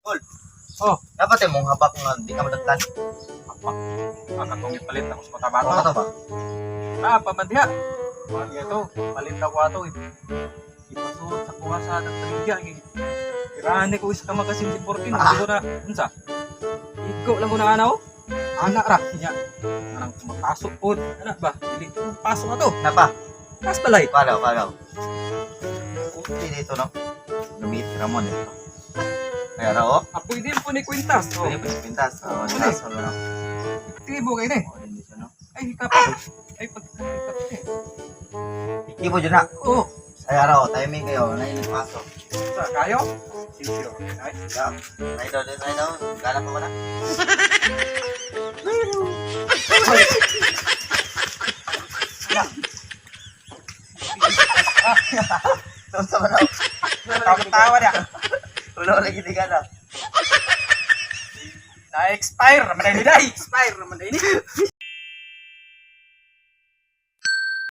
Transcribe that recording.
Tol. Oh. Dapat eh, mong habak nga di ka madatlan. Apa? Ah, katong ipalit ako sa Cotabato. Ano ba? Ah, pamandiha. Mga ito, palit ako ato eh. Ipasuot sa kuha sa nagtaligya. Irani ko isa ka magasin si 14. Hindi ko na, unsa? Ikaw lang ko na anaw. Anak ra. Niya. Anang makasok po. Anak ba? Dili. Pasok na to. Napa? Kas balay. Palaw, palaw. Okay dito, no? Lumit, Ramon dito. Kaya raw, oh. Ah, pwede po ni Quintas. Oh. Pwede po pintas. Oh, Pwede. taas, wala, no? Tibo kayo na eh. Oh, din dito, no? Ay, hikap. Ay, pagkakikap eh. Ibo dyan na. Oo. Kaya raw, timing kayo. Nainig pasok. Sa kayo? Sisyo. Ay. Yeah. Try daw, try daw. Galap ako na. Sa ba na? Tawa-tawa niya. Wala lagi di ka na. Na-expire. Naman na. Expire. Naman na.